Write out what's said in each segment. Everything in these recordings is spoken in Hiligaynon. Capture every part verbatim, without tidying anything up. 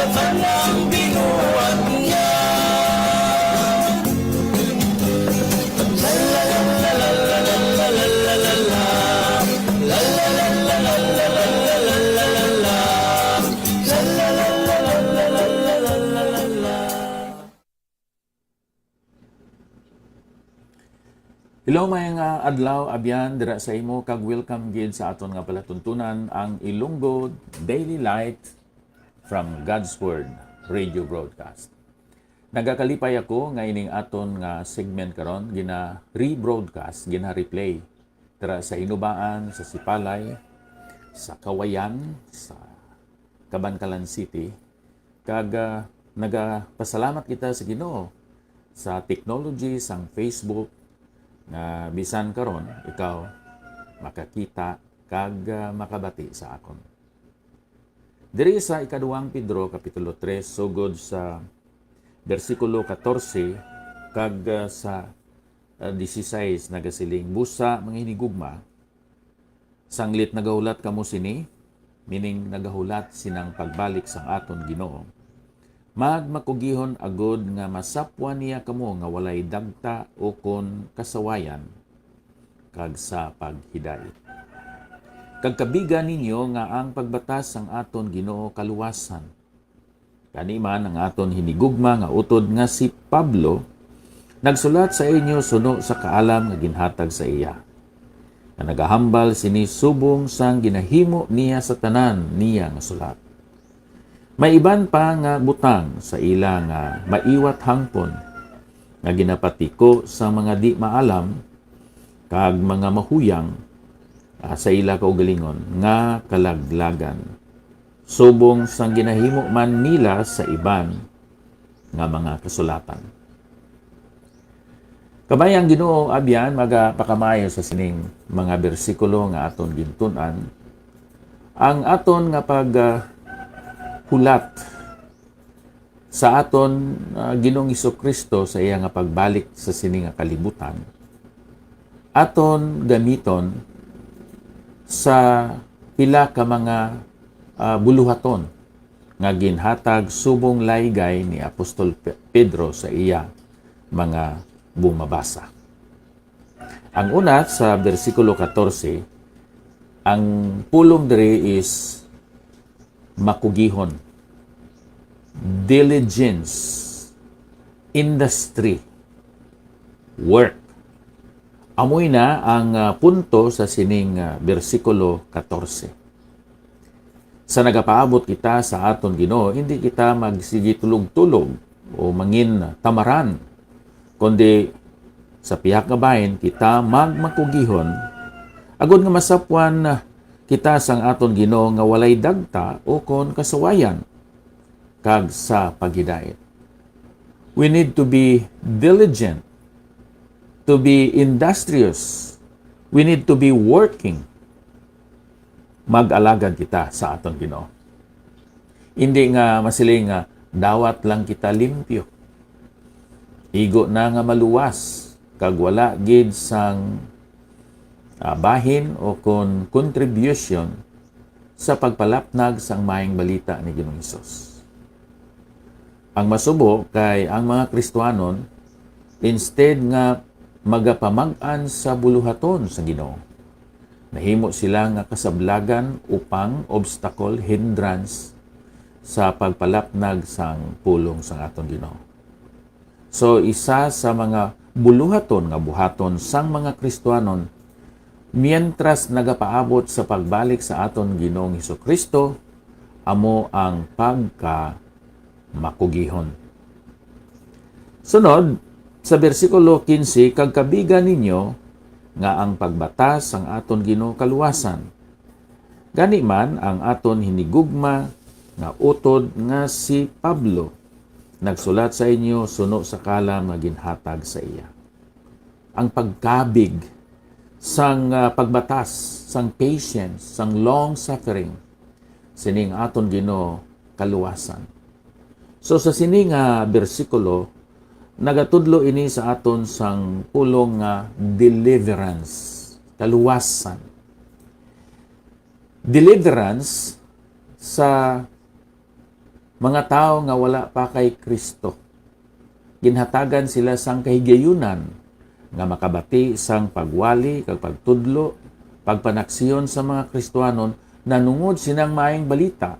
Ang binuhat niya. Hello, maayong adlaw, abyan, dira sa imo, kag welcome gid sa aton nga palatuntunan, ang Ilonggo Daily Light from God's Word Radio Broadcast. Nagakalipay ako nga ining aton nga segment karon gina-rebroadcast, gina-replay dira sa Hinubaan, sa Sipalay, sa Cauayan, sa Kabankalan City, kag, ah, nagapasalamat kita sa Ginoo sa technology sang Facebook nga bisan karon ikaw makakita kag, ah, makabati sa akon. Diri sa ikaduhang Pedro, Kapitulo tres, sugod sa bersikulo katorse kag, ah, sa, ah, dieciséis, nagasiling, "Busa, mga hinigugma, sanglit nagahulat kamo sini," meaning nagahulat sinang pagbalik sang aton Ginoo, "magmakugihon agud nga masapwan niya kamo nga walay dagta ukon kasawayan, kag sa paghidait. Kag kabiga ninyo nga ang pagbatas sang aton Ginoo kaluwasan. Gani man, ang aton hinigugma nga utod nga si Pablo nagsulat sa inyo suno sa kaalam nga ginhatag sa iya, nga nagahambal sini subong sang ginahimo niya sa tanan niya nga sulat. May iban pa nga butang sa ila nga maiwat hangpon, nga ginapatiko sa mga di maalam kag mga mahuyang, ah, sa ila kaugalingon nga kalaglagan, subong sang ginahimo man nila sa iban nga mga kasulatan." Kabay ang Ginoo, abyan, magapakamaayo sa sining mga bersikulo nga aton gintun-an. Ang aton nga pag, ah, hulat sa aton, ah, Ginoong Jesu-Cristo sa iya nga pagbalik sa sini nga kalibutan, aton gamiton sa pila ka mga, ah, buluhaton nga ginhatag subong laygay ni Apostol Pe-, Pedro sa iya mga bumabasa. Ang una, sa bersikulo katorse, ang pulong diri is makugihon, diligence, industry, work. Amoy na ang, ah, punto sa sining, ah, bersikulo katorse. Sa nagapaabot kita sa aton Ginoo, hindi kita magsigi tulog-tulog o mangin tamaran, kundi sa pihak nga bahin kita magmakugihon, agod nga masapwan kita sang aton Ginoo nga walay dagta ukon kasawayan, kag sa paghidait. We need to be diligent, to be industrious. We need to be working. Mag-alagad kita sa aton Ginoo. Hindi nga masiling nga dawat lang kita limpyo. Igo na nga maluwas kag wala gid sang, ah, bahin o kon contribution sa pagpalapnag sang Maayong Balita ni Ginoong Hesus. Ang masubo kay ang mga Kristianon, instead nga magapamag-an sa buluhaton sa Ginoo, nahimo sila nga kasablagan, upang, obstacle, hindrance sa pagpalapnag sang pulong sang aton Ginoo. So, isa sa mga buluhaton nga buhaton sang mga Kristianon mientras nagapaabot sa pagbalik sa aton Ginoong Jesu-Cristo amo ang pagkamakugihon. Sunod, sa bersikulo quince, "Kag kabiga ninyo nga ang pagbatas sang aton Ginoo kaluwasan." Gani man, ang aton hinigugma nga utod nga si Pablo nagsulat sa inyo suno sa kalam nga ginhatag sa iya. Ang pagkabig sang, ah, pagbatas, sang patience, sang long suffering, sining aton Ginoo kaluwasan. So, sa sini nga bersikulo, nagatudlo ini sa aton sang pulong nga deliverance, kaluwasan. Deliverance sa Mga tawo nga wala pa kay Kristo, ginhatagan sila sang kahigayunan nga makabati sang pagwali kag pagtudlo, pagpanaksiyon sa mga Kristiyanon nanungod sinang maayong balita,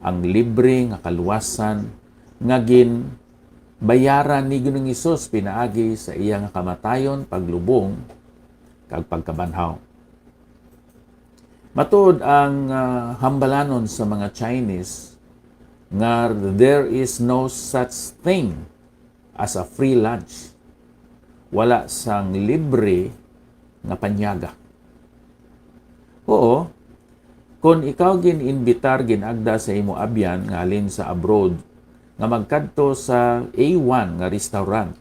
ang libre nga kaluwasan nga ginbayaran ni Ginoong Hesus pinaagi sa iya nga kamatayon, paglubong, kag pagkabanhaw. Matuod ang, ah, hambalanon sa mga Chinese nga there is no such thing as a free lunch. Wala sang libre nga panyaga. Oo, kon ikaw gin-imbitar, gin-agda sa imo abyan nga halin sa abroad nga magkadto sa A one nga restaurant,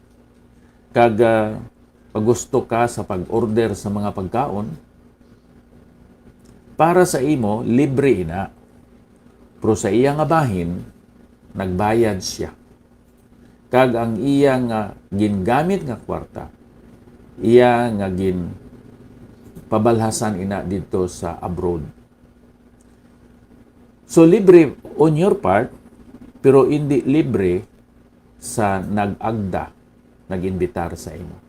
kag, ah, pagusto ka sa pag-order sa mga pagkaon, para sa imo, libre ina. Pero sa iya nga bahin, nagbayad siya. Kag ang iya nga gingamit nga kwarta, iya nga ginpabalhasan ina didto sa abroad. So, libre on your part, pero hindi libre sa nag-agda, nag-imbitar sa imo.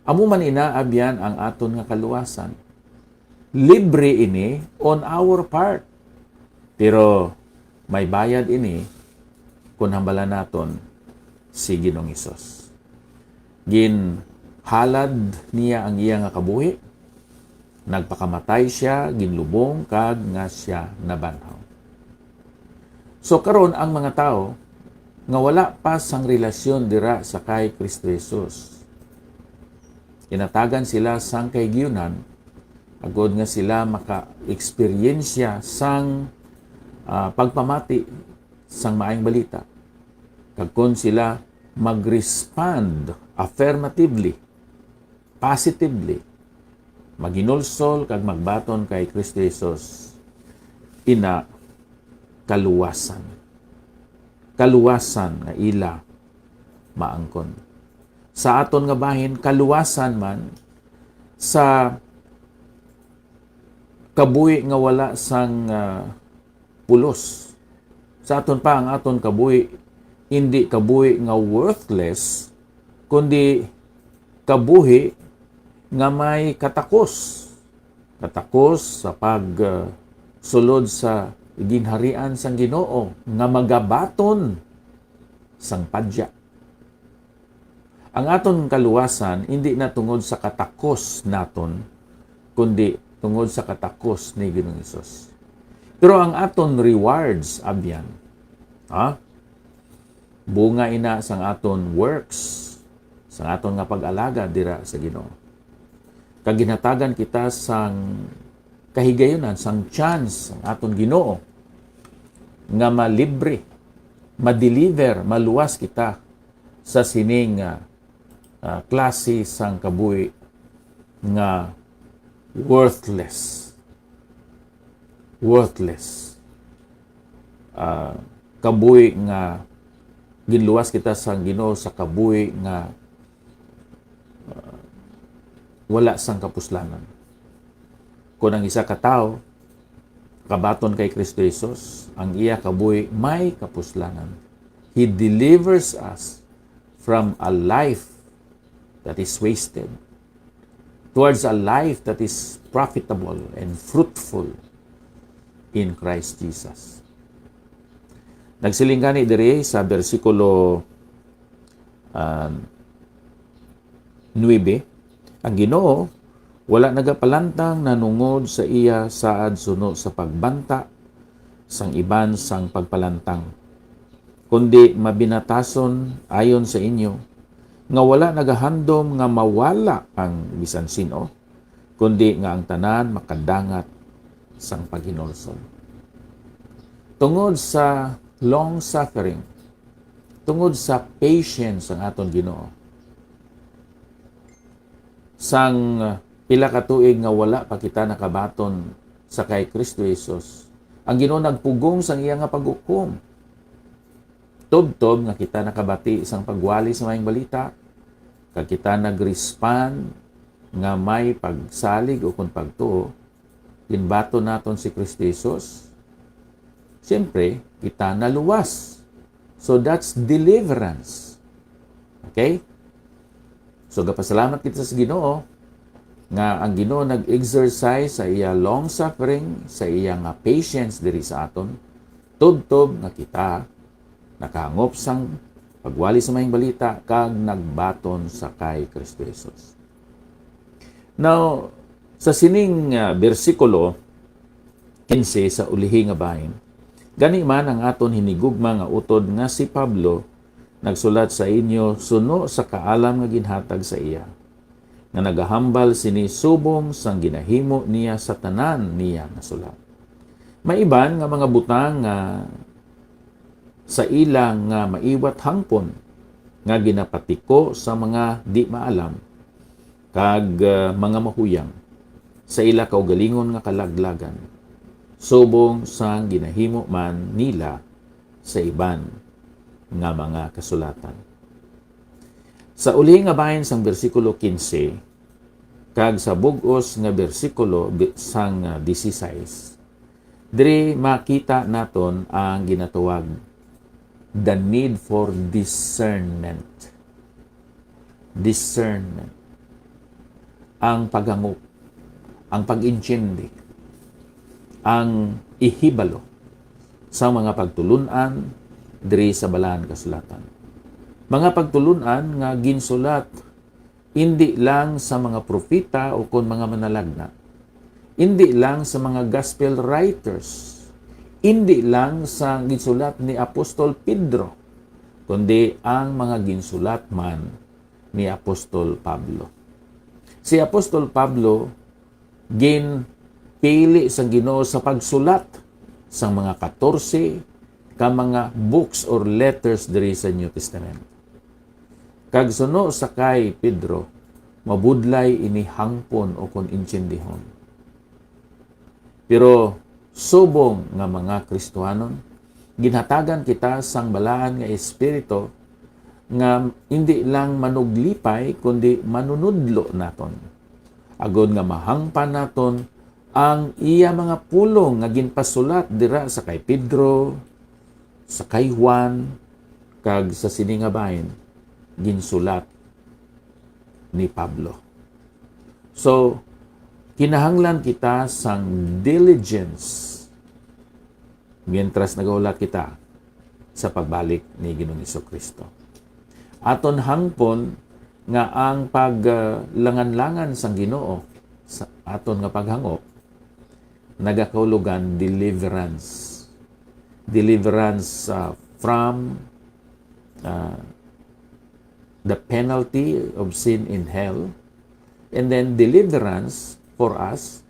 Amo man ina, abyan, ang aton nga kaluwasan. Libre ini on our part. Pero may bayad ini kon hambalan naton si Ginoong Hesus. Ginhalad niya ang iya nga kabuhi, nagpakamatay sia, ginlubong, kag nga sia nabanhaw. So karon, ang mga tawo nga wala pa sang relasyon dira sa kay Kristo Jesus, ginhatagan sila sang kahigayunan agod nga sila maka-eksperyensya sang, ah, pagpamati sang Maayong Balita. Kag kon sila mag-respond affirmatively, positively, maghinulsol kag magbaton kay Kristo Jesus, ina, kaluwasan. Kaluwasan nga ila maangkon. Sa aton nga bahin, kaluwasan man sa kabuhi nga wala sang, ah, pulos. Sa aton pa, ang aton kabuhi, hindi kabuhi nga worthless, kundi kabuhi nga may katakos. Katakos sa pag, ah, sulod sa ginharian sang Ginoo nga magabaton sang padya. Ang aton kaluwasan hindi na tungod sa katakos naton, kundi tungod sa katakos ni Ginoong Hesus. Pero ang aton rewards, abyan, ha? Bunga ina sang aton works, sang aton nga pag-alagad dira sa Ginoo. Kag ginhatagan kita sang kahigayunan, sang chance, ang aton Ginoo nga malibre, ma-deliver, maluwas kita sa sining, ah, ah, klase sang kabuhi nga worthless. Worthless. Ah, kabuhi nga ginluwas kita sang Ginoo sa kabuhi nga, ah, wala sang kapuslanan. Kon ang isa ka tawo kabaton kay Kristo Jesus, ang iya kabuhi may kapuslanan. He delivers us from a life that is wasted towards a life that is profitable and fruitful in Christ Jesus. Nagsiling gani diri sa bersikulo, ah, nuebe, ang Ginoo wala nagapalantang nanungod sa iya saad suno sa pagbanta sang iban sang pagpalantang, kundi mabinatason ayon sa inyo, nga wala nagahandom nga mawala ang bisan sin-o, kundi nga ang tanan makadangat sang paghinulsol. Tungod sa long suffering, tungod sa patience ang aton Ginoo, sang pila ka tuig nga wala pa kita nakabaton sa kay Kristo Jesus, ang Ginoo nagpugong sang iya nga paghukom. Tubtob nga kita nakabati sang pagwali sa Maayong Balita, kag kita nag-respond nga may pagsalig ukon pagtuo, ginbaton naton si Kristo Jesus, siyempre, kita naluwas. So that's deliverance. Okay? So gapasalamat kita sa Ginoo nga ang Ginoo nag-exercise sa iya long suffering, sa iya nga patience diri sa aton, tubtob nga kita nakahangop sang pagwali sa Maayong Balita kag nagbaton sa kay Kristo Jesus. Now, sa sining, ah, bersikulo quince sa ulihi nga bahin, gani man ang aton hinigugma nga utod nga si Pablo nagsulat sa inyo suno sa kaalam nga ginhatag sa iya, nga nagahambal sini subong sang ginahimo niya sa tanan niya nga sulat. May iban nga mga butang nga sa ila nga maiwat hangpon nga ginapatiko sa mga di maalam kag, ah, mga mahuyang sa ila kaugalingon nga kalaglagan, subong sang ginahimo man nila sa iban nga mga kasulatan. Sa uli nga bahin sang bersikulo quince kag sa bug-os nga bersikulo bi-, sang, ah, dieciséis, diri makita naton ang ginatawag the need for discernment. Discernment. Ang paghangop, ang pag-intindi, ang ihibalo sa mga pagtulun-an diri sa Balaan Kasulatan. Mga pagtulun-an nga ginsulat indi lang sa mga propeta o kon mga manalagna, indi lang sa mga gospel writers, indi lang sa ginsulat ni Apostol Pedro, kundi ang mga ginsulat man ni Apostol Pablo. Si Apostol Pablo ginpili sang Ginoo sa pagsulat sang mga katorse ka mga books or letters diri sa New Testament. Kag suno sa kay Pedro, mabudlay ini hangpon o kon intindihon. Pero subong nga mga Kristiyanon, ginhatagan kita sang balaan nga espiritu nga indi lang manuglipay, kundi manunudlo naton, agod nga mahangpan naton ang iya mga pulong nga ginpasulat dira sa kay Pedro, sa kay Juan, kag sa sini nga bahin ginsulat ni Pablo. So, kinahanglan kita sang diligence mientras nagahulat kita sa pagbalik ni Ginoong Jesu-Cristo. Aton hangpon nga ang paglangan-langan sang Ginoo sa aton nga paghangop nagakahulugan deliverance. Deliverance, ah, from, ah, the penalty of sin in hell, and then deliverance for us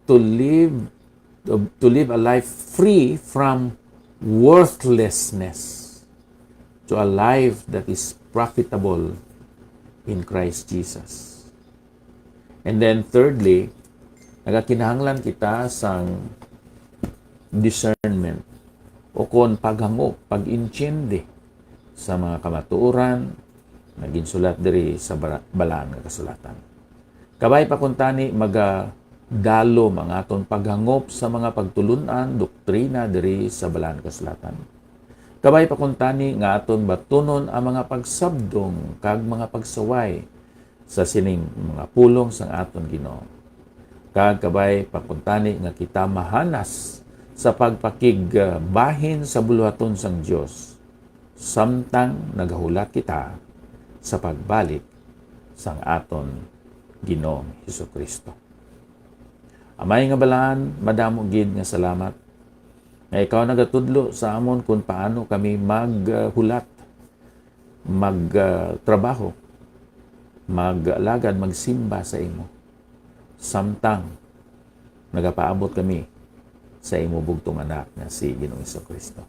to live, to, to live a life free from worthlessness to a life that is profitable in Christ Jesus. And then thirdly, nagakinahanglan kita sang discernment o kon paghangop, pag-intindi sa mga kamatuoran nga ginsulat diri sa bara-, Balaan nga Kasulatan. Kabay pa kuntani magadalom ang aton paghangop sa mga pagtulun-an, doktrina diri sa Balaan nga Kasulatan. Kabay pa kuntani nga aton batunon ang mga pagsabdong kag mga pagsaway sa sining mga pulong sang aton Ginoo. Kag kabay pa kuntani nga kita mahanas sa pagpakigbahin sa buluhaton sang Dios, samtang nagahulat kita sa pagbalik sang aton Ginoong Jesu-Cristo. Amay nga Balaan, madamo gid nga salamat nga ikaw nagatudlo sa amon kon paano kami maghulat, mag, ah, trabaho, maglagad, magsimba sa imo, samtang nagapaabot kami sa imo bugtong Anak nga si Ginoong Jesu-Cristo.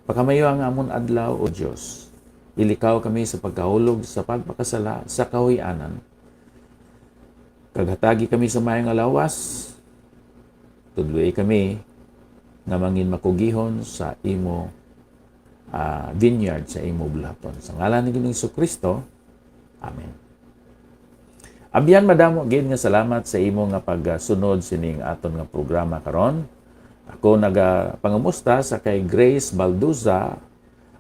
Pakamayo ang amon adlaw, O Dios. Ilikaw kami sa pagkahulog sa pagpakasala sa kahuy-anan, kag hatagi kami sa maayo nga lawas. Tudloi kami nga mangin makugihon sa imo, ah, vineyard, sa imo buluhaton. Sa ngalan ni Ginoong Jesu-Cristo, amen. Abyan, madamo gid nga salamat sa imo nga pagsunod sining aton nga programa karon. Ako nagapangumusta sa kay Grace Balduza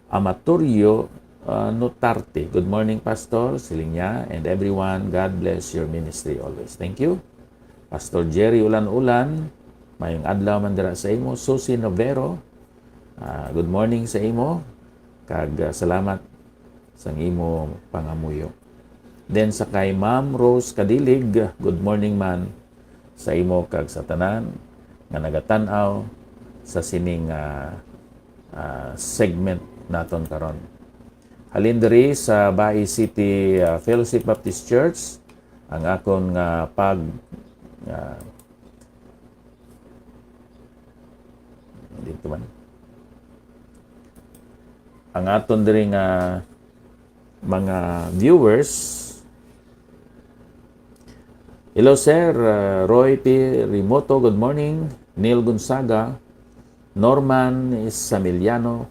Amatorio, ah, Nutarte. "Good morning, Pastor," siling niya, "and everyone, God bless your ministry always." Thank you. Pastor Jerry Ulan-Ulan, mayong adlaw man dira sa imo. Susie Novero, ah, good morning sa imo, kag, ah, salamat sang imo pangamuyo. Then sa kay Ma'am Rose Kadilig, "Good morning man sa imo kag sa tanan nga nagatan-aw sa sining, ah, ah, segment naton karon." Halin diri sa Bai City, ah, Fellowship Baptist Church, ang akon nga pag, ah, dito man. Ang aton diri nga mga viewers. Hello, sir. Uh, Roy P. Rimoto, good morning. Neil Gonzaga, Norman Samiliano,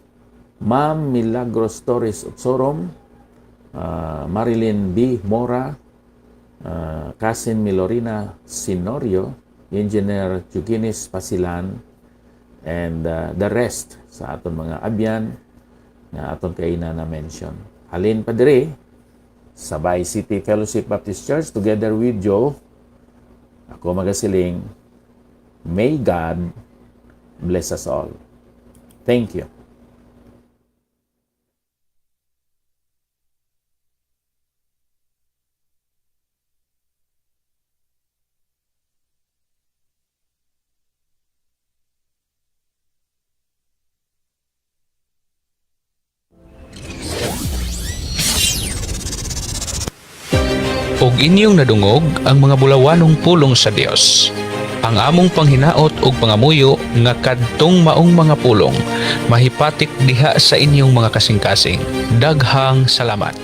Ma'am Milagros Torres Otsorom, uh, Marilyn B. Mora, uh, Cousin Milorina Sinorio, Engineer Juginis Pasilan, and, uh, the rest sa aton mga abyan nga aton kaina na-mention. Halin pa diri sa Bai City Fellowship Baptist Church, together with Joe, ako magasiling, may God bless us all. Thank you. Ug inyong nadungog ang mga bulawanong pulong sa Dios, ang among panghinaot ug pangamuyo nga kadtong maong mga pulong mahipatik diha sa inyong mga kasingkasing. Daghang salamat.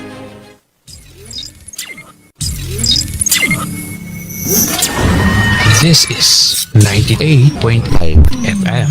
This is ninety-eight point five F M.